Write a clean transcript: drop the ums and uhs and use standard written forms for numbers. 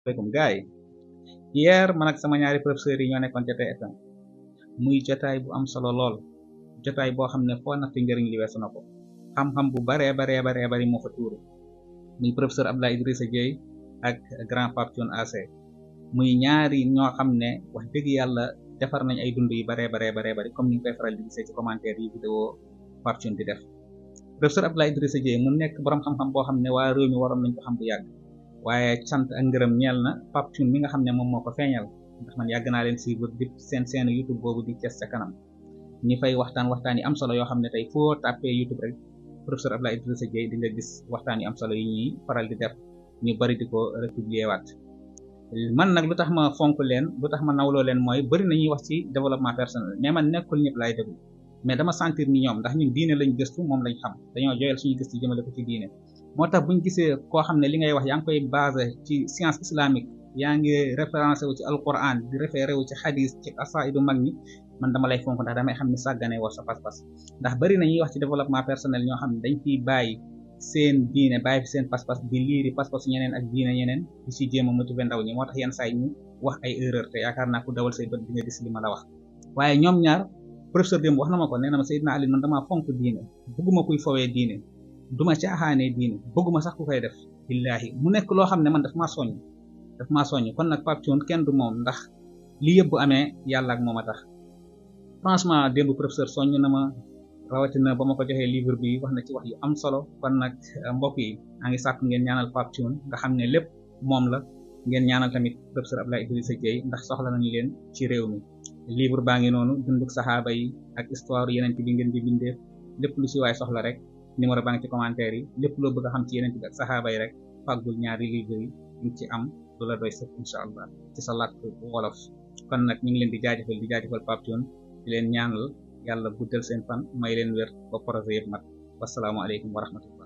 aleykum gaay hier man ak sama ñaari professeurs yi ñoo nekkoon ca TFM muy jotaay bu am solo lool jotaay boo xam ne foo natt njëriñ li weesu na ko xam-xam bu baree bari moo fa tuuru muy professeur Abdoulaye Idrissa Dieye ak grand Pape Thioune AC muy ñaari ñoo xam ne wax dëgg yàlla defar nañ ay dund yu baree bari comme ni ñu koy faral di gisee ci commentaire yi vidéo Pape Thioune di def professeur Abdoulaye Idrissa Dieye mu nekk borom xam-xam boo xam ne waa réew mi waroon nañ ko xam bu yàgg waaye cant ak ngërëm ñeel na Pape Thioune mi nga xam ne moom moo ko feeñal ndax man yàgg naa leen suivre di seen YouTube boobu di Thiès ca kanam ñi fay waxtaan yi am solo yoo xam ne tey foo tàppee YouTube rek professeur Abdoulaye Idrissa Dieye di nga gis waxtaan yu am solo yi ñuy faral di def ñu bari di ko republier waat man nag lu tax ma fonk leen lu tax ma nawloo leen mooy bari na ñuy wax ci développement personnel mais man nekkul ñëpp laay déglu mais dama sentir ni ñoom ndax ñun diine lañ gëstu moom lañ xam dañoo joyal suñu gëstu jëmale ko ci diine moo tax buñ gisee koo xam ne li ngay wax yaa ngi koy basé ci science islamique yaa ngi référencé wu ci alquran di référé wu ci hadis ci asaidu mag ñi man dama lay fonk ndax damay xam ni sàggane war sa pas-pas ndax bari na ñuy wax ci développement personnel ñoo xam ne dañ fiy bàyyi seen diine bàyyi fi seen pas-pas di liiri pas-pas ñeneen ak diine ñeneen di si jéem a motiver ndaw ñi moo tax yenn saa yi ñu wax ay erreur te yaakaar naa ku dawal say bët di nga gis li ma la wax waaye ñoom ñaar professeur démb wax na ma ko nee na ma Seydina Ali man damaa fonk diine bëgguma kuy fowee diine duma caaxaanee diine bëgguma sax ku koy def billaahi mu nekk loo xam ne man daf maa soññ kon nag Pape Thioune kenn du moom ndax li yëpp bu amee yàlla ak moom a tax franchement démb professeur soññ na ma rawatina ba ma ko joxee livre bi wax na ci wax yu am solo kon nag mbokk yi maa ngi sàkk ngeen ñaanal Pape Thioune nga xam ne lépp moom la ngeen ñaanal tamit professeur Abdoulaye Idrissa Dieye ndax soxla nañu leen ci réew mi livre baa ngi noonu dunduk saxaaba yi ak histoire yeneen bi ngeen di bindee lépp lu si waay soxla rek numéro baa ngi ci commentaire yi lépp loo bëgg a xam ci yeneen bi ak saxaaba yi rek fàggul ñaari livre yi ñu ci am du la doy sëkk incha allah ci sa làkk wolof kon nag ñu ngi leen di jaajëfal Pape Thioune di leen ñaanal yàlla guddal seen fan may leen wér ba projet yëpp mat wasalaamualeykum wa rahmatullah